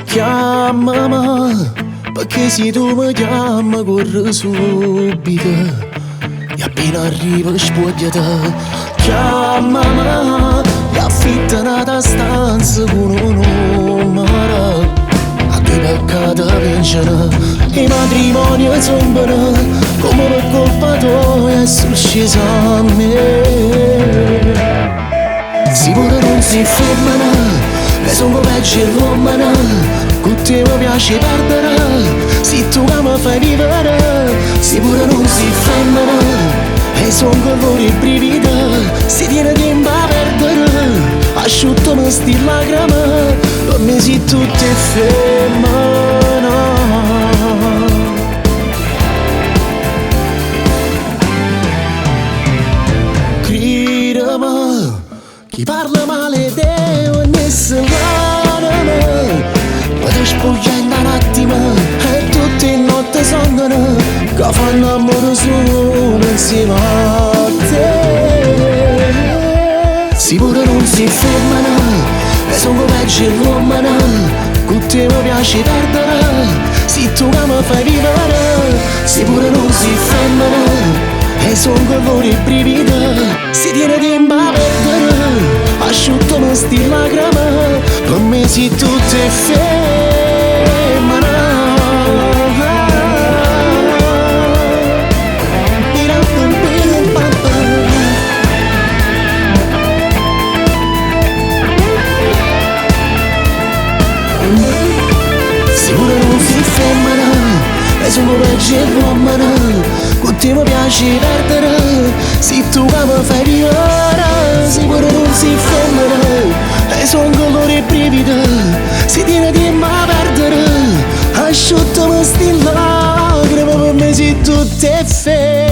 Chiammami, perché se tu mi chiami corro subito e appena arrivo spogliati. Chiammami e affitta n'ata stanza con un numero. A due peccati vincono, i matrimoni zombano, come per colpa tua è successo a me. Si pure non si fermano, e sono peggio l'uomo, con te mi piace perdere, se tu che mi fai vivere, se pure non si fermano, e sono colori e brividi, se tiene tempo a perdere, asciuttami sti lacrime, per me si tutte femmine. Credimi, chi parla male te non se l'anima, ma ti spoglia in un attimo e tutte le notti sognano che fanno amore solo insieme a te. Se pure non si fermano, e sono peggio l'uomo, con te mi piace perdere, se tu che mi fai vivere, se pure non si fermano, e sono colori e brividi, si tiene tempo a perdere, asciuttami sti lacrime, per me si tutte femmine. Se pure non si fermano, e sono peggio l'uomo, con te mi piace perdere, se tu che mi fai vivere, se pure non si fermano, e sono colori e brividi, se tiene tempo a perdere, asciuttami sti lacrime, per me si tutte femmine.